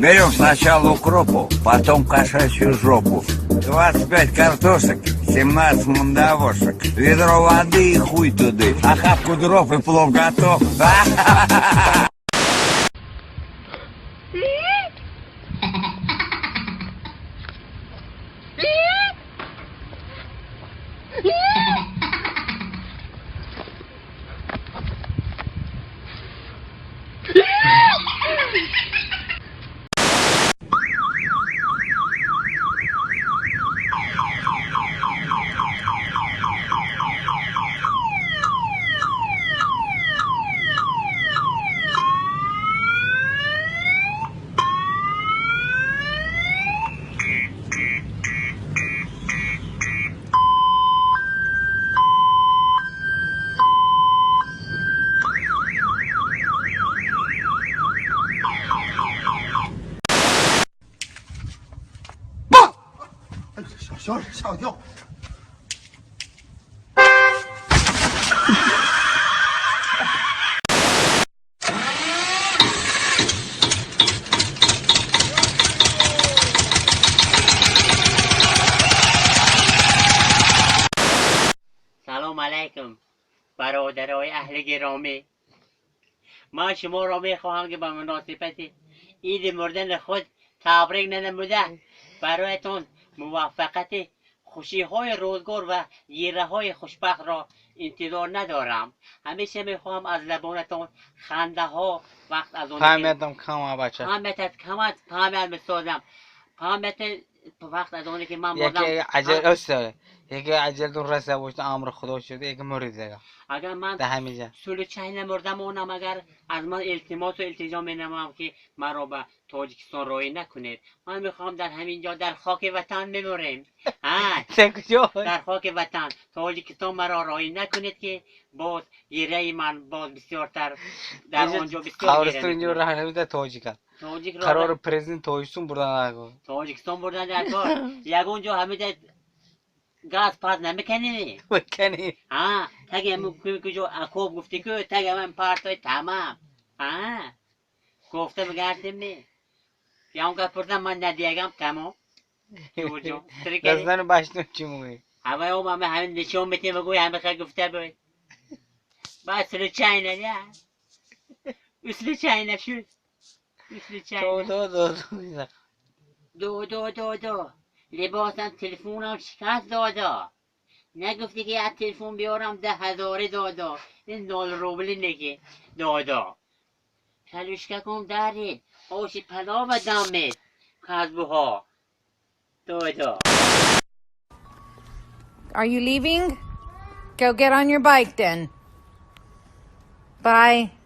Берем сначала укропу, потом кошачью жопу. 25 картошек, 17 мандавошек. Ведро воды и хуй туды. Охапку дров и плов готов. 小吓我一跳。 Салом алайкум, бародарои аҳли гиромӣ. Ман шуморо мехоҳам, ки ба муносибати иди мурдани худ табрик нанамуда, бароятон муваффақияти хушиҳои рӯзгор ва гираҳои хушбахтро интизор надорам. Ҳамеша мехоҳам аз лабонатон хандаҳо вақт аз он Памятам кама, бача. Памятат камат, памят месозам. Памяти вақт аз оне ки ман мурдам. Яке аҷал өстاره. Яке аҷалтон раса бошад, амри Худо шуда, яке мурид дега. Агар ман Да ҳамиҷа. Сулучай намурдам, онам агар аз ман илтимосу илтиҷо менамоям, ки маро ба Тоҷикистон роҳӣ накунед. Ман мехоҳам дар ҳамин ҷо, дар хоки ватан мемурем. Се куҷо? Дар хоки ватан Тоҷикистон маро роҳӣ накунед, ки боз гираи ман боз бисёртар дар он ҷо бисёр гира Қабристон инҷо мекунад. Раҳ намеда тоҷика. Тоҷикро Қарори президент Тоҷикистон бурдан накун. Тоҷикистон бурдан дар кор. Ягон ҷо ҳамида газ паз намеканӣ? Мекани. Таги ҳамун куҷо окоп гуфтӣ ку, таги ҳамин партой тамам. Гуфта мегардем ми. Ягон гап пурдам, ман надиягам, тамом. Ҷон. Дастани баштун чӣ мугӯӣ? Ҳаваи ом ҳама ҳамин нишон метем ва гӯй ҳама хел гуфта буд. Баъд случайно я. Случайно шуд. Случайно. Ду ду ду. Ду ду ду ду. Либосам, телефонам шикаст, додо. Нагуфти ки як телефон биёрам 10 ҳазорӣ, додо. Ин 0 рубли неки, додо. Калушкаком дарид. Оши палова дамед. Казбуҳо. Додо. Are you leaving? Go get on your bike then. Bye.